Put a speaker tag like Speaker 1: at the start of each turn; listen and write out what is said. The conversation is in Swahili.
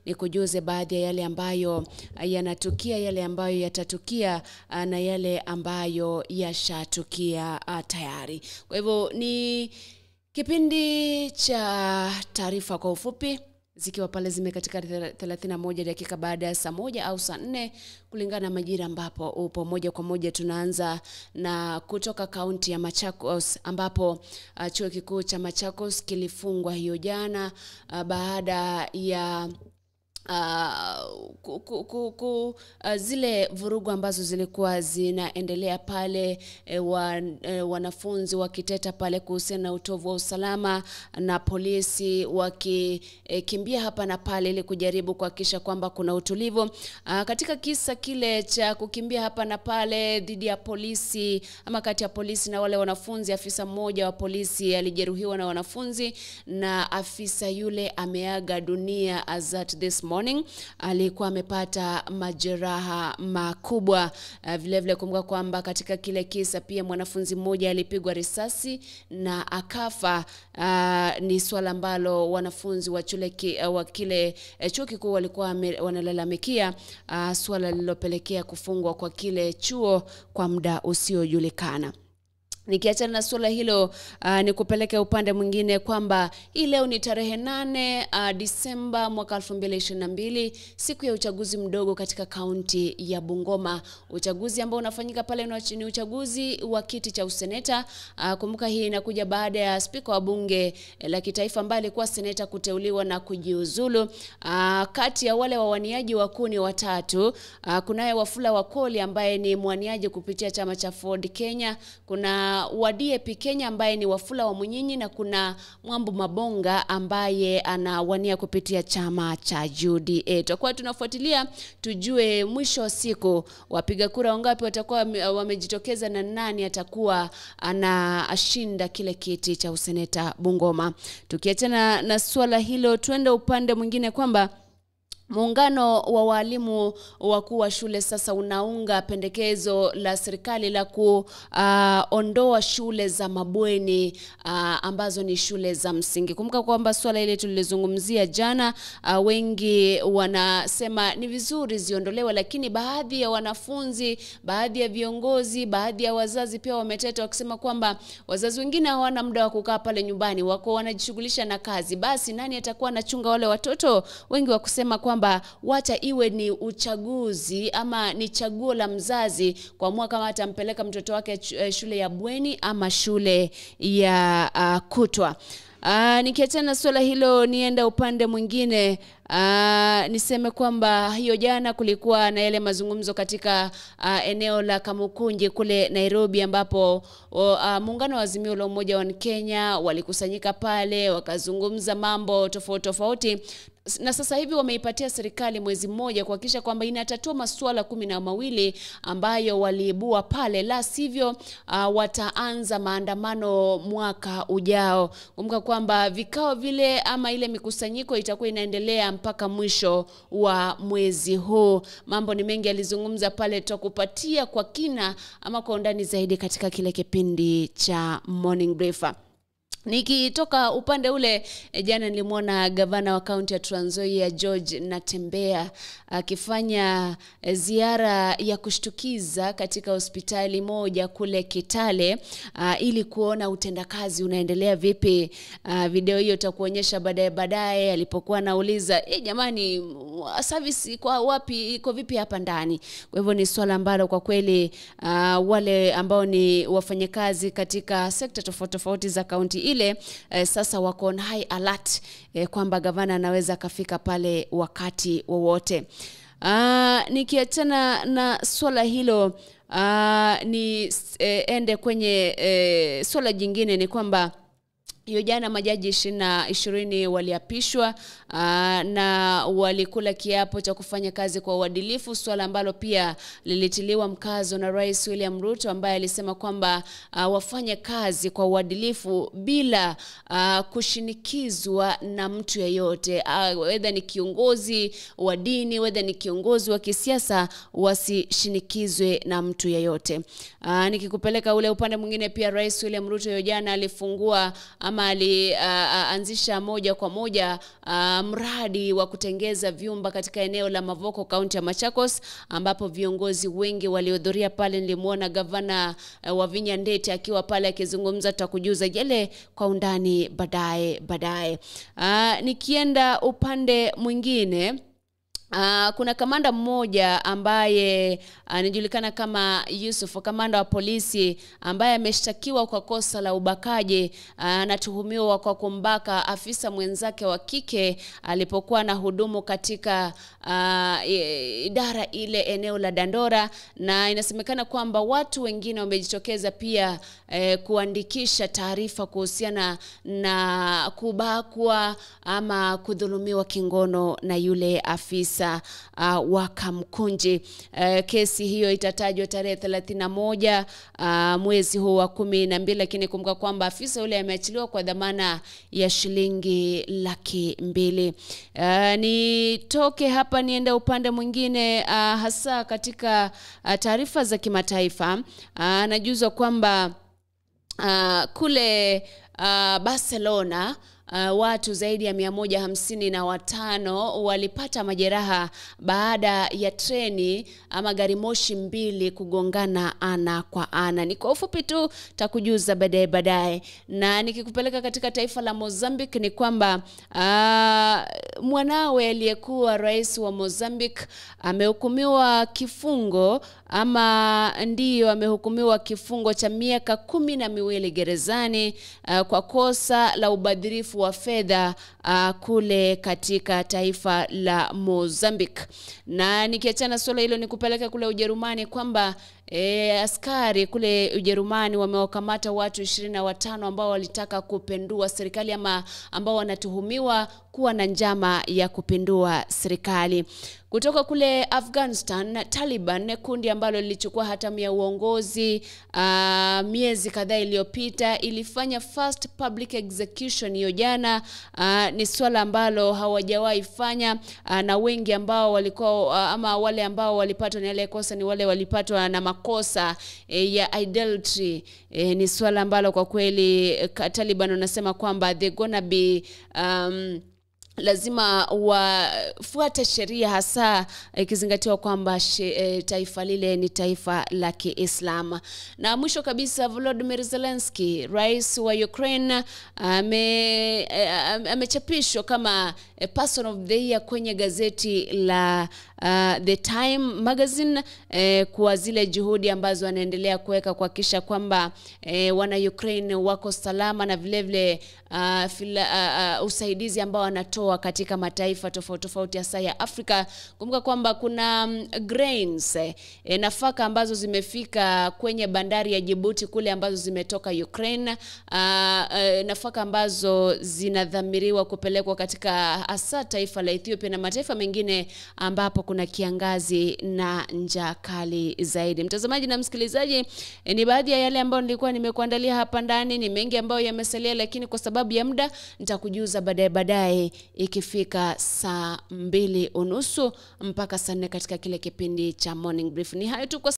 Speaker 1: Nikujuze baadhi ya yale ambayo yanatukia, yale ambayo yatatukia na yale ambayo yashatukia tayari. Kwa hivyo ni kipindi cha taarifa kwa ufupi, zikiwa pale zimekatika 31 dakika baada ya saa 1 au saa 4 kulingana na majira ambapo upo. Moja kwa moja tunaanza na kutoka kaunti ya Machakos ambapo chuo kikuu cha Machakos kilifungwa hiyo jana baada ya zile vurugu ambazo zilikuwa zinaendelea pale, wanafunzi wakiteta pale kuhusiana na utovu wa usalama na polisi wakikimbia hapa na pale ili kujaribu kuhakikisha kwamba kuna utulivu. Katika kisa kile cha kukimbia hapa na pale dhidi ya polisi ama kati ya polisi na wale wanafunzi, afisa mmoja wa polisi alijeruhiwa na wanafunzi na afisa yule ameaga dunia as at this morning. Alikuwa amepata majeraha makubwa. Vile vile kumbuka kwamba katika kile kisa pia mwanafunzi mmoja alipigwa risasi na akafa. Ni swala ambalo wanafunzi wa kile chuo kikuu walikuwa wanalalamikia, swala lililopelekea kufungwa kwa kile chuo kwa muda usiojulikana. Nikiachana na suala hilo, nikupeleke upande mwingine kwamba hii leo ni tarehe 8 Disemba mwaka 2022, siku ya uchaguzi mdogo katika kaunti ya Bungoma. Uchaguzi ambao unafanyika pale ni uchaguzi wa kiti cha useneta. Kumbuka hii inakuja baada ya spika wa bunge la kitaifa ambaye alikuwa seneta kuteuliwa na kujiuzulu. Kati ya wale wawaniaji wakuu ni watatu. Kunaye Wafula Wakoli ambaye ni mwaniaji kupitia chama cha Ford Kenya, kuna wa DAP Kenya ambaye ni Wafula wa Munyinyi, na kuna Mwambu Mabonga ambaye anawania kupitia chama cha UDA. Tutakuwa tunafuatilia tujue mwisho wa siku wapiga kura wangapi watakuwa wamejitokeza na nani atakuwa anashinda kile kiti cha useneta Bungoma. Tukiachana na swala hilo, twende upande mwingine kwamba muungano wa walimu wakuu wa shule sasa unaunga pendekezo la serikali la kuondoa shule za mabweni ambazo ni shule za msingi. Kumbuka kwamba swala ile tulilizungumzia jana, wengi wanasema ni vizuri ziondolewe, lakini baadhi ya wanafunzi, baadhi ya viongozi, baadhi ya wazazi pia wameteta wakisema kwamba wazazi wengine hawana muda wa kukaa pale nyumbani, wako wanajishughulisha na kazi, basi nani atakuwa anachunga wale watoto? Wengi wakusema kwamba wacha iwe ni uchaguzi ama ni chaguo la mzazi kuamua kama atampeleka mtoto wake shule ya bweni ama shule ya kutwa. Nikiachana na swala hilo, nienda upande mwingine. Niseme kwamba hiyo jana kulikuwa na yale mazungumzo katika eneo la Kamukunji kule Nairobi, ambapo muungano wa Azimio la Umoja wa Kenya walikusanyika pale wakazungumza mambo tofauti tofauti, na sasa hivi wameipatia serikali mwezi mmoja kuhakikisha kwamba inatatua masuala 12 ambayo waliibua pale, la sivyo wataanza maandamano mwaka ujao. Kumbuka kwamba vikao vile ama ile mikusanyiko itakuwa inaendelea mpaka mwisho wa mwezi huu. Mambo ni mengi alizungumza pale, tutakupatia kwa kina ama kwa undani zaidi katika kile kipindi cha Morning Briefer. Nikitoka upande ule, jana nilimwona gavana wa kaunti ya Trans Nzoia George Natembeya akifanya ziara ya kushtukiza katika hospitali moja kule Kitale, ili kuona utendakazi unaendelea vipi. Video hiyo itakuonyesha baadaye alipokuwa anauliza, jamani, service iko wapi, iko vipi hapa ndani? Kwa hivyo ni swala ambalo kwa kweli wale ambao ni wafanyakazi katika sekta tofauti tofauti za kaunti ile sasa wako on high alert kwamba gavana anaweza kafika pale wakati wowote. Nikiachana na swala hilo, ni ende kwenye swala jingine, ni kwamba hiyo jana majaji 20 waliapishwa na walikula kiapo cha kufanya kazi kwa uadilifu, swala ambalo pia lilitiliwa mkazo na Rais William Ruto ambaye alisema kwamba wafanye kazi kwa uadilifu bila kushinikizwa na mtu yeyote, whether ni kiongozi wa dini, whether ni kiongozi wa kisiasa, wasishinikizwe na mtu yeyote. Nikikupeleka ule upande mwingine pia, Rais William Ruto hiyo jana alifungua ama alianzisha moja kwa moja mradi wa kutengeza vyumba katika eneo la Mavoko, kaunti ya Machakos, ambapo viongozi wengi walihudhuria pale. Nilimuona gavana Wavinya Ndeti akiwa pale akizungumza. Tutakujuza yale kwa undani baadaye. Nikienda upande mwingine, kuna kamanda mmoja ambaye anajulikana kama Yusuf, kamanda wa polisi ambaye ameshtakiwa kwa kosa la ubakaji. Anatuhumiwa kwa kumbaka afisa mwenzake wa kike alipokuwa na hudumu katika idara ile eneo la Dandora, na inasemekana kwamba watu wengine wamejitokeza pia kuandikisha taarifa kuhusiana na kubakwa ama kudhulumiwa kingono na yule afisa wa Kamkunji. Kesi hiyo itatajwa tarehe 31 mwezi huu wa 12, lakini kumbuka kwamba afisa yule ameachiliwa kwa dhamana ya shilingi 200,000. Nitoke hapa niende upande mwingine, hasa katika taarifa za kimataifa. Najuzwa kwamba kule Barcelona watu zaidi ya 155 walipata majeraha baada ya treni ama gari moshi mbili kugongana ana kwa ana. Ni kwa ufupi tu, takujuza baadaye. Na nikikupeleka katika taifa la Mozambique ni kwamba mwanawe aliyekuwa rais wa Mozambique amehukumiwa kifungo ama ndiyo amehukumiwa kifungo cha miaka 12 gerezani kwa kosa la ubadhirifu wa fedha kule katika taifa la Mozambique. Na nikiachana swala hilo nikupeleka kule Ujerumani kwamba askari kule Ujerumani wamewakamata watu 25 ambao walitaka kupindua serikali ama ambao wanatuhumiwa kuwa na njama ya kupindua serikali. Kutoka kule Afghanistan, Taliban, kundi ambalo lilichukua hatamu ya uongozi miezi kadhaa iliyopita, ilifanya first public execution hiyo jana. Ni swala ambalo hawajawahi fanya, na wengi ambao walikuwa ama wale ambao walipatwa na ile kosa ni wale walipatwa na makosa ya idolatry. Ni swala ambalo kwa kweli Taliban wanasema kwamba they gonna be lazima wafuate sheria, hasa ikizingatiwa kwamba taifa lile ni taifa la Kiislamu. Na mwisho kabisa, Volodymyr Zelensky, rais wa Ukraine, amechapishwa kama person of the year kwenye gazeti la The Time Magazine kwa zile juhudi ambazo anaendelea kuweka kuhakikisha kwamba wana Ukraine wako salama, na vile vile usaidizi ambao anatoa katika mataifa tofauti tofauti hasa ya Afrika. Kumbuka kwamba kuna grains, nafaka ambazo zimefika kwenye bandari ya Djibouti kule ambazo zimetoka Ukraine, nafaka ambazo zinadhamiriwa kupelekwa katika hasa taifa la Ethiopia na mataifa mengine ambapo kuna kiangazi na njaa kali zaidi. Mtazamaji na msikilizaji, ni baadhi ya yale ambayo nilikuwa nimekuandalia hapa ndani. Ni mengi ambayo yamesalia, lakini kwa sababu ya muda nitakujuza baadaye ikifika saa 2:30 mpaka saa 4 katika kile kipindi cha Morning Brief. Ni hayo tu kwa